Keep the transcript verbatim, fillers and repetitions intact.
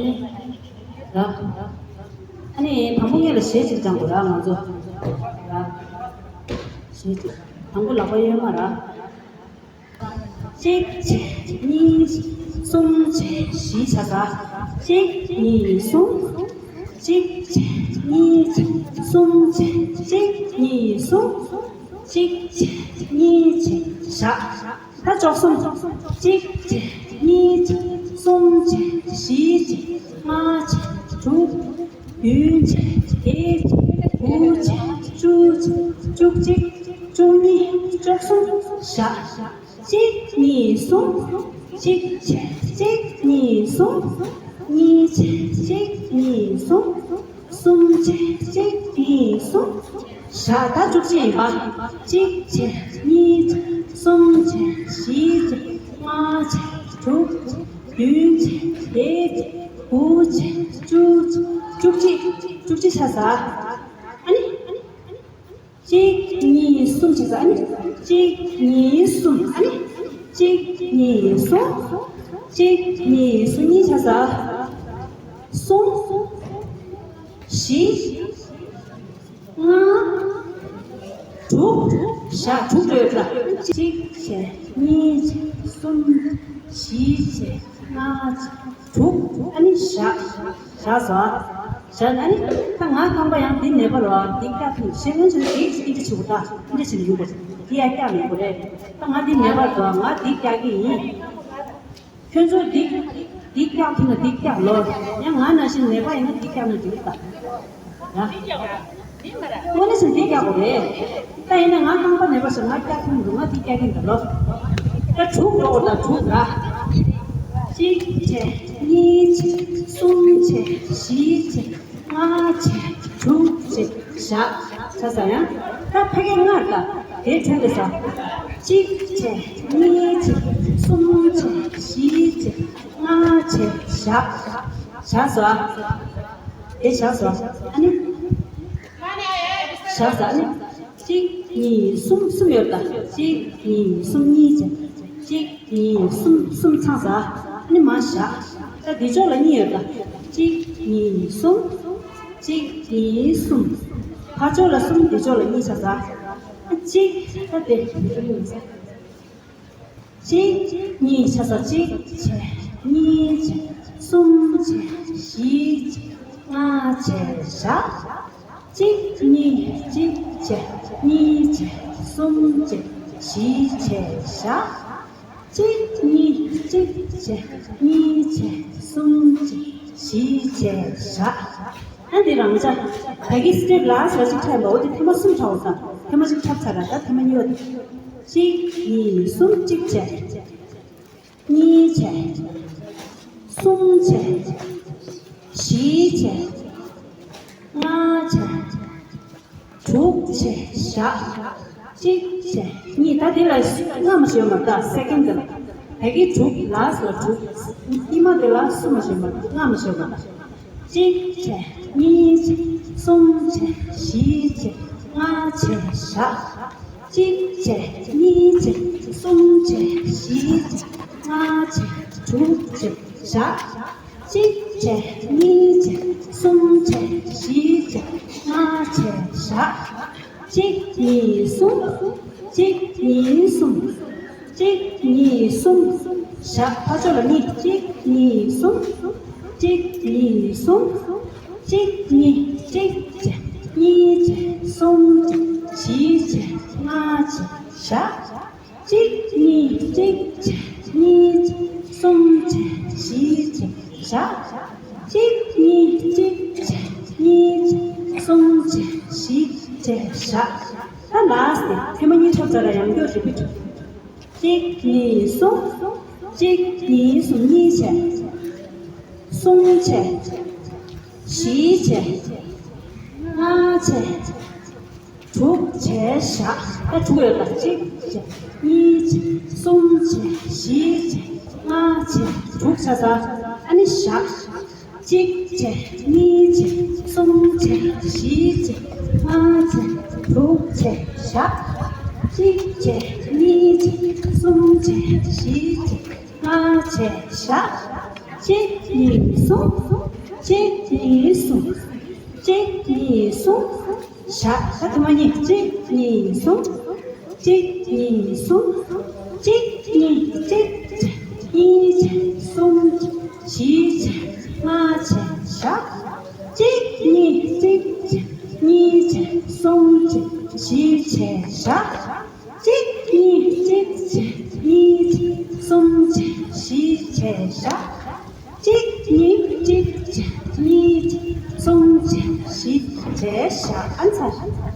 ར། ཨ་ནི་དང་པོ་སྔོན་ལ་གཞས་གཅིག་སྦྱང་དགོས་ར་ང་ཚོ། ར། གཞས་གཅིག་དང་པོ་ལག་པ་གཡོན་མ་ར། གཅིག་བྱས་གཉིས་བྱས་གསུམ་བྱས་བཞི་བྱས་ས། གཅིག་གཉིས་གསུམ། གཅིག་བྱས་གཉིས་བྱས་གསུམ་བྱས་གཅིག་གཉིས་གསུམ། གཅིག་བྱས་གཉིས་བྱས་བཞག་ད་བཅུ་གསུམ། གཅིག་བྱས་གཉིས་བྱས་གསུམ་བྱས་བཞི་བྱས་ལྔ་བྱས་དྲུག་བདུན་བྱས་བརྒྱད་བྱས་དགུ་བྱས་བཅུ་བྱས་བཅུ་གཅིག་བཅུ་གཉིས་བཅུ་གསུམ་བཞག་གཅིག་གཉིས་གསུམ། གཅིག་བྱས་གཅིག་གཉིས་གསུམ། གཉིས་བྱས་གཅིག་གཉིས་གསུམ། གསུམ་བྱས་གཅིག་གཉིས་གསུམ། བཞག་ད་བཅུ་གཅིག་ཡིན་པ། གཅིག་བྱས་གཉིས་བྱས་གསུམ་བྱས་བཞི་བྱས་ལྔ་བྱས་དྲུག་བདུན་བྱས་བརྒྱད་དགུ་བྱས་བཅུ་བཅུ་གཅིག་བཅུ་གཅིག་ཆ་ས། ཨ་ནི། གཅིག་གཉིས་གསུམ་བྱས་ས་ཨ་ནི། གཅིག་གཉིས་གསུམ་ཨ་ནི། གཅིག་གཉིས་གསུམ། གཅིག་གཉིས་གསུམ་གཉིས་བྱས་ས། གསུམ། བཞི། ལྔ། དྲུག་བཞག་དྲུག་འགྲོ་ཡོད་ལ། གཅིག་བྱས་གཉིས་བྱས་གསུམ་བྱས་བཞི་བྱས་ལྔ་བྱས་དྲུག་ཨ་ནི་བཞག་བཞག་བཞག་ཨ་ནི་ད་ང་རྐང་པ་ཡང་འདི་ནད་པ་ལ་འདི་བཀྱག་ཐུབ་ཤེས་ཡོན་ཆེན་འདི་འདི་འདྲ་བྱེད་དགོས་ད་འདི་འདྲ་བྱེད་ཡོང་དགོས་འདི་ཡང་བཀྱག་མེད་དགོས་རེད། ད་ང་འདི་ནད་པ་ལ་ང་འདི་བཀྱག་གི་ཡིན། ཁྱོད་ཚོ་འདི་འདི་བཀྱག་ཐུབ་ན་འདི་བཀྱག་ལོ། ཡང་ང་ནང་བཞིན་ནད་པ་ཡིན་ན་འདི་བཀྱག་ན་འགྲིག་ད། ཡ། དངོས་གནས་བྱས་ན་འདི་བཀྱག་དགོས་རེད། ད་ཡིན་ན་ང་རྐང་པ་ནད་པ་ཞིག་ང་བཀྱག་ཐུབ་མི་འདུག་ང་འདི་བཀྱག་གིན་ད་ལོ། ད་དྲུག་འགྲོ་དགོས་ད་དྲུག་ར། གཅིག་བྱས་གཉིས་བྱས་གསུམ་བྱས་བཞི་བྱས། ལྔ་བྱས་དྲུག་བྱས་བཞག་བྱས་ས་ཡང་ད་ཕ་གི་ལྔ་ད་དེ་དྲུག་རེད་ས། གཅིག་བྱས་གཉིས་བྱས་གསུམ་བྱས་བཞི་བྱས་ལྔ་བྱས་བཞག་བཞག་ས། དེ་བཞག་ས་ཨ་ནི། བཞག་ས་ཨ་ནི། གཅིག་གཉིས་གསུམ་གསུམ་ཡོད་ད། གཅིག་གཉིས་གསུམ་གཉིས་བྱས། གཅིག་གཉིས་གསུམ་གསུམ་ཚང་ས། ཨ་ནི་མར་བཞག་ད་འདི་ཕྱོགས་ལ་གཉིས་ཡོད་ད། གཅིག་གཉིས་གསུམ། གཅིག་གཉིས་གསུམ། ཕར་ཕྱོགས་ལ་གསུམ་འདི་ཕྱོགས་ལ་གཉིས་ཆགས་ས། ཨ་གཅིག་ད་དེ། གཅིག་གཉིས་ཆགས་ས་གཅིག་བྱས་གཉིས་བྱས་གསུམ་བྱས་བཞི་བྱས་ལྔ་བྱས་བཞག་གཅིག་གཉིས་གཅིག་བྱས་གཉིས་བྱས་གསུམ་བྱས་བཞི་བྱས་བཞག་གཅིག་གཉིས་གཅིག་བྱས་གཉིས་བྱས་གསུམ་བྱས་བཞི་བྱས་བཞག་ཨ་འདི་རང་ཅག་ད་གི་སི་ཊེབ་ལ་ས་གཅིག་འཁྲབ་པ་འོ་དེ་ཐེངས་མ་གསུམ་འཁྲབ་པ་དང་ཐེངས་མ་གཅིག་འཁྲབ་ཚར་ར་ད་ཐེངས་མ་གཉིས་པ་དེ། གཅིག་གཉིས་གསུམ་གཅིག་བྱས། གཉིས་བྱས། གསུམ་བྱས། བཞི་བྱས། ལྔ་བྱས། དྲུག་བྱས་བཞག་གཅིག་བྱས་གཉིས་ད་འདི་ལ་ལྔ་མ་ཞོན་མ་ད་སེ་ཀེན་ཌི་ལ་ད་གི་དྲུག་ལ་སོ་དྲུག་ཨི་མ་འདི་ལ་གསུམ་མ་ཞོན་མ་ལྔ་མ་ཞོན་མ་ད་གཅིག་བྱས་གཉིས་བྱས་གསུམ་བྱས་བཞི་བྱས་ལྔ་བྱས་བཞག་གཅིག་བྱས་གཉིས་བྱས་གསུམ་བྱས་བཞི་བྱས་ལྔ་བྱས་དྲུག་བྱས་བཞག་གཅིག་བྱས་གཉིས་བྱས་གསུམ་བྱས་བཞི་བྱས་ལྔ་བྱས་བཞག་གཅིག་གཉིས་གསུམ། གཅིག་གཉིས་གསུམ། གཅིག་གཉིས་གསུམ། བཞག་ཕར་ཕྱོགས་ལ་གཉིས། གཅིག་གཉིས་གསུམ། གཅིག་གཉིས་གསུམ། གཅིག་གཉིས་གཅིག་བྱས་གཉིས་བྱས་གསུམ་བྱས་བཞི་བྱས་ལྔ་བྱས་བཞག་གཅིག་གཉིས་གཅིག་བྱས་གཉིས་བྱས་གསུམ་བྱས་བཞི་བྱས་བཞག་གཅིག་གཉིས་གཅིག་བྱས་གཉིས་བྱས་གསུམ་བྱས་བཞི་བྱས་བཞག་ད་ལ་སི་ཊི་ཐེངས་མ་གཉིས་འཁྲབ་ཚར་ལ་ཡང་བསྐྱར་རི་པི་ཊི། གཅིག་གཉིས་གསུམ། གཅིག་གཉིས་གསུམ་གཉིས་བྱས། གསུམ་བྱས། བཞི་བྱས། ལྔ་བྱས། དྲུག་བྱས་བཞག་ད་དྲུག་ཡོད་ད། གཅིག་བྱས། གཉིས་བྱས། གསུམ་བྱས། བཞི་བྱས། ལྔ་བྱས། དྲུག་བྱས་ད། ཨ་ནི་བཞག་གཅིག་བྱས། གཉིས་བྱས། གསུམ་བྱས། བཞི་བྱས། ལྔ་བྱས། དྲུག་བྱས། བཞག་གཅིག་བྱས། གཉིས་བྱས། གསུམ་བྱས། བཞི་བྱས། ལྔ་བྱས། བཞག་གཅིག་གཉིས་གསུམ། གཅིག་གཉིས་གསུམ། གཅིག་གཉིས་གསུམ། བཞག་ད་ཐེངས་མ་གཉིས། གཅིག་གཉིས་གསུམ། གཅིག་གཉིས་གསུམ། གཅིག་གཉིས་གཅིག་བྱས། གཉིས་བྱས། གསུམ་བྱས། བཞི་བྱས། ལྔ་བྱས། བཞག་གཅིག་གཉིས་གཅིག་བྱས། གཉིས་བྱས། གསུམ་བྱས། བཞི་བྱས། བཞག་གཅིག་གཉིས་གཅིག་བྱས། གཉིས་བྱས། གསུམ་བྱས། བཞི་བྱས། བཞག་གཅིག་གཉིས་གཅིག་བྱས། གཉིས་བྱས། གསུམ་བྱས། བཞི་བྱས། བཞག་ཨ་ཚ།